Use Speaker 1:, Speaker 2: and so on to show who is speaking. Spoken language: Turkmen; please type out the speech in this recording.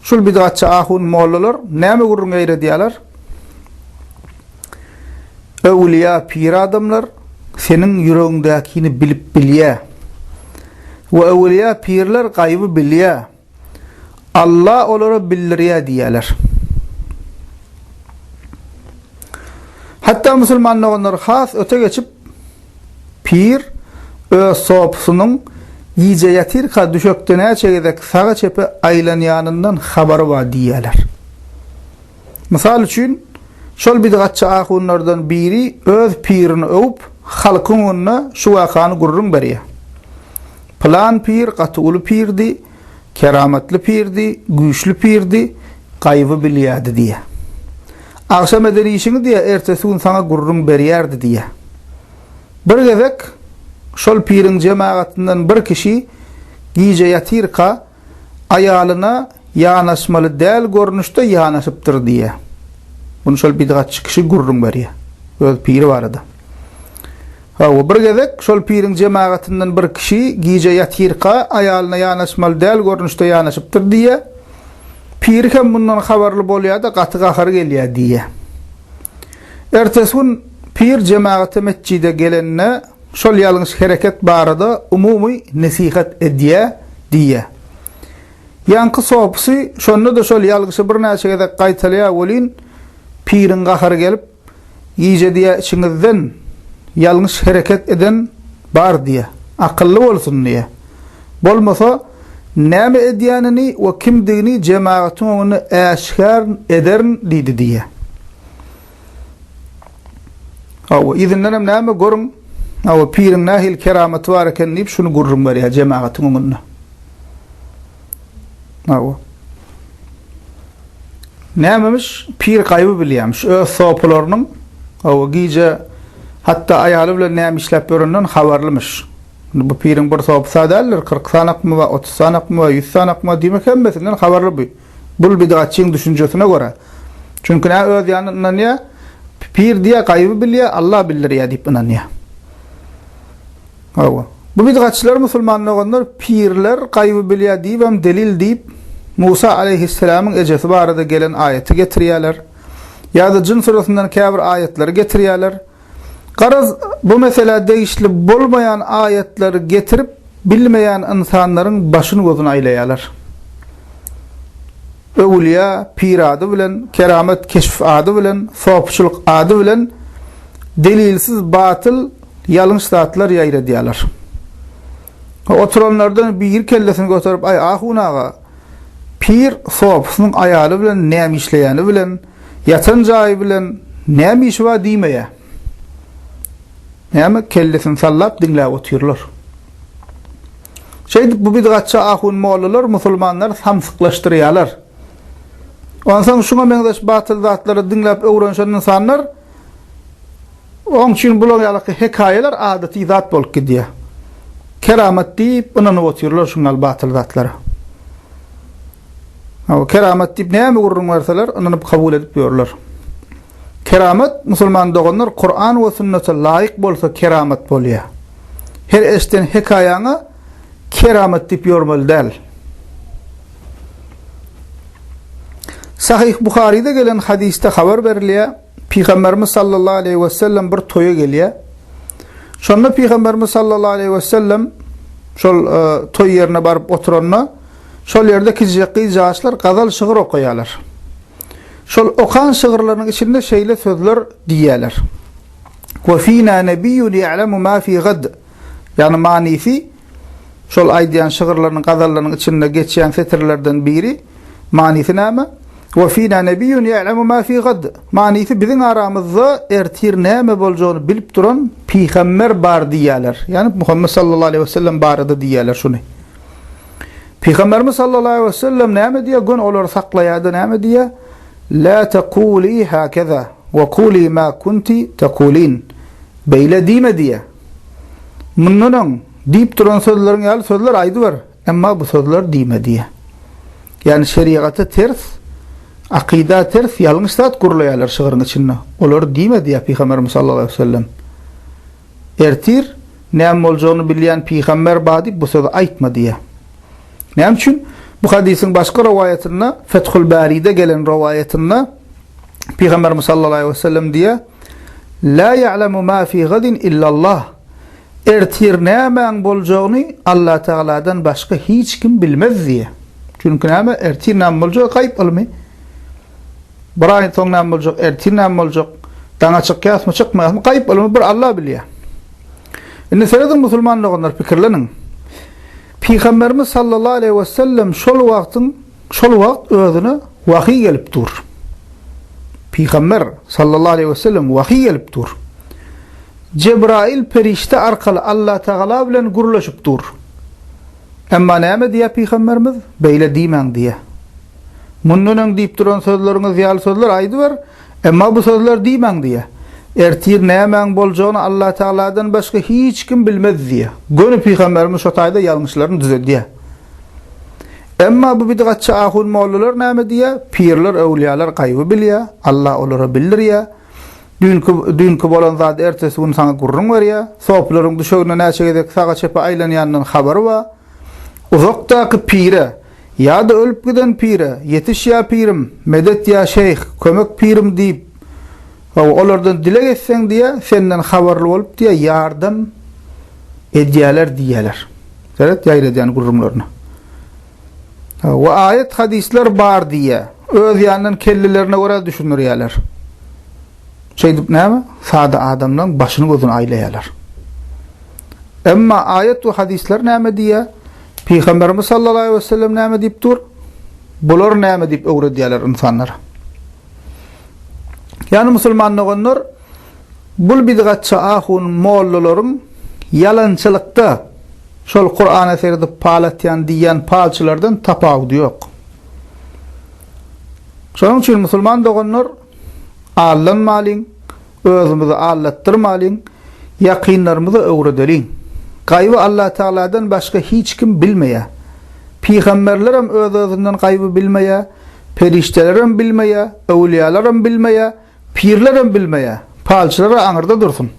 Speaker 1: Şul bidgatçy ahun mollalar näme gürrüň eýredýärler? Öwlüýä pir adamlar seniň ýüregiňdäkini bilip bilýä. We öwlüýä pirler gaýyby bilýä. Alla olara bildirýä diýýäler. Hatda musulman doganlar has öte geçip pir öz sopusynyň gije ýatyrka düşekde näçe gezek saga-çepe aýlanýanyndan habary bar diýýäler. Mysal üçin, şol bidgatçy ahunlardan biri öz pirini öwüp, halkyň öňünde şu wakany gürrüň berýär. Pylan pir gaty uly pirdi, keramatly pirdi, güýçli pirdi, gaýyby bilýärdi diýýär. Agşam eden işiňi diýýär, ertesi gün saňa gürrüň berýärdi diýýär. Bir gezek şol piriň jemagatyndan bir kişi gije ýatyrka, aýalyna ýanaşmaly däl görnüşde ýanaşypdyr diýýär. Muny şol bidgatçy kişi gürrüň berýär. Öz piri barada. Hawa, bir gezek şol piriň jemagatyndan bir kişi gije ýatyrka aýalyna ýanaşmaly däl görnüşde ýanaşypdyr diýýär. Piri hem mundan habarly bolýar-da, gaty gahary gelýär diýýär. Ertesi gün pir jemagata metjide gelende, Şol ýalňyş hereket barada umumy nesihat edýä diýýä. Ýaňky sopusy şonda-da şol ýalňyşy birnäçe gezek gaýtalaýa welin, piriň gahary gelip, Gije diýýä içiňizden ýalňyş hereket eden bar diýýä. Akylly bolsun diýýä. Bolmasa, näme edýänini we kimdigini jemagatyň öňünde äşgär ederin diýdi diýýä. Hawa, yzyndanam näme görüň, hawa, piriň nähili keramaty bar eken diýip, şuny gürrüň berýär jemagatyň öňünde. Hawa. Nämemiş? Pir gaýby bilýärmiş. Öz sopularynyň, hawa, gije hatda aýaly bilen näme işläp ýörenden habarlymyş. Bu piriň bir sopusy däldir, 40 sanakmy bar, 30 sanakmy bar, 100 sanakmy bar, diýmek hemmesinden habarly bu. Bul bidgatçyň düşünjesine görä. Çünki nä öz ýanyna ynanýar, pir diýýär, gaýyby bilýär, Allah bildirýär diýip ynanýar. Hawa. Bu bidgatçylar musulman doganlar pirler gaýyby bilýär diýibem delil diýip Musa aleýhisselamyň ejesi barada gelen aýaty getirýärler. Ýa-da Jyn süresinde käbir aýatlary getirýärler. Garaz, bu meselä degişli bolmaýan aýatlary getirip, bilmeýän ynsanlaryň başyny-gözüni aýlaýarlar. Öwülýä, pir ady bilen, keramat, keşf ady bilen, sopuçylyk ady bilen delilsiz batyl, ýalňyş zatlar ýaýradýarlar. Oturanlardan biri kellesini göterip, Aý, ahun aga, pir sopusynyň aýaly bilen näme işleýäni bilen, Ýatan jaýy bilen näme işi bar diýmeýär. Näme kellesini sallap diňläp otyrlar. Şeýdip bu bidgatçy ahun mollalar musulmanlary samsyklaşdyrýarlar. Onsoň şuňa meňzeş batyl zatlary diňläp öwrenşen ynsanlar oň üçin bular ýalyky hekaýalar adaty zat bolup gidýär. Keramat diýip ynanyp otyrlar şuň ýaly batyl zatlara. Hawa, keramat diýip näme gürrüň berseler, ynanyp kabul edip ýörler. Keramat, musulman doganlar, Kuran we sünnete laýyk bolsa keramat bolýar. Her eşden hekaýaňa keramat diýip ýörmeli däl. Sahyh Buharyda gelen hadysda habar berilýär, Pygamberimiz sallallahu aleýhi we sellem bir toýa gelýär. Şonda Pygamberimiz sallallahu aleýhi we sellem şol e, toý ýerine baryp oturanda Şol ýerde kiçijek gyzjagaçlar gazal şygyr okaýarlar. Şol okan şygyrlarynyň içinde şeýle sözler diýýärler. Wa fina nebiyyun ya'lemu ma fi gad. Ýagny manysy şol aýdýan şygyrlarynyň gazallarynyň içinde geçýän setirlerden biri manysy näme? Wa fina nebiyyun ya'lemu ma fi gad. Manysy biziň aramyzda ertir näme boljagyny bilip duran pygamber bar diýýärler. Ýagny Muhammet sallallahu aleyhi we sellem barada diýýärler şuny. Pygamberimiz sallallahu aleyhi we sellem näme diýýär? Gün olary saklaýardy näme diýýär? La taquli hakaza we kuli ma kunti taqulin. Beýle diýme diýýär. Mundan öň diýip duran sözleriň ýaly sözler aýdyber, emma bu sözler diýme diýýär. Ýagny şeriata ters, akyda ters ýalňyş zat gurlaýarlar şygryň içinde. Olary diýme diýýär Pygamberimiz sallallahu aleyhi we sellem. Ertir näme boljagyny bilýän pygamber bar diýip bu sözi aýtma diýýär. Näme üçin? Bu hadysyň başga rowaýatynda, Fethul Baride gelen rowaýatynda Pygamberimiz sallallahu aleyhi ve sellem diýýär, La ya'lemu ma fi gadin illallah. Ertir nämäň boljagyny Allah Tagaladan başga hiç kim bilmez diýýär. Çünki näme? Ertir näme boljagy gaýyp ylmy. Bir aý soň näme boljak, ertir näme boljak, daňa çykýasmy, çykmaýasmy, gaýyp ylmy bir Allah bilýär. Indi serediň musulman doganlar pikirleniň. Pygamberimiz sallallahu aleyhi ve sellem şol wagtyň şol wagt özüne wahyý gelip dur. Pygamber sallallahu aleyhi ve sellem wahyý gelip dur. Jebrail perişde arkaly Allah Tagala bilen gürleşip dur. Emma näme diýýär pygamberimiz? Beýle diýmäň diýýär. Mundan öň diýip duran sözleriňiz ýaly sözler aýdyber, emma bu sözleri diýmäň diýýär. Ertir nämäň boljagyny Allah Tagaladan başga hiç kim bilmez diýýär. Göni pygamberimiz şo taýda ýalňyşlaryny düzedýär. Emma bu bidgatçy ahun mollalar näme diýýär? Pirler, öwlüýalar gaýby bilýär, Allah olara bildirýär. Düýnki, düýnki bolan zady ertesi gün saňa gürrüň berýär. Sopylaryň düşeginde näçe gezek saga-çepe aýlanýanyndan habary bar. Uzakdaky pire, ýa-da ölüp giden pire, Ýetiş ýa pirim, medet ýa şeýh, kömek pirim diýip, hawa, olardan dileg etseň diýýär, senden habarly bolup diýýär, ýardam edýärler diýýärler. Seret ýaýradýan gürrüňlerine. We aýat hadyslar bar diýýär. Öz ýanyndan kellelerine görä düşündirýärler. Şeýdip näme? Sada adamlaryň başyny gözüni aýlaýarlar. Emma aýat we hadyslar näme diýýär? Pygamberimiz sallallahu aleyhi ve sellem näme diýip dur? Bular näme diýip öwredýärler ynsanlara? Ýani musulman doganlar bul bidgatçy ahun mollalaryň ýalançylykda şol Kur'ana seredip pal atýan diýýän palçylardan tapawudy ýok. Şonuň üçin musulman doganlar aldanmalyň, özümizi aldatdyrmalyň, ýakynlarymyza öwredeliň. Gaýby Allah Tagaladan başga hiç kim bilmeýär. Pygamberlerem öz-özünden gaýby bilmeýär, perişdelerem bilmeýär, öwlüýalaram bilmeýär, pirlerem bilmeýär. Palçylar-a aňyrda dursun.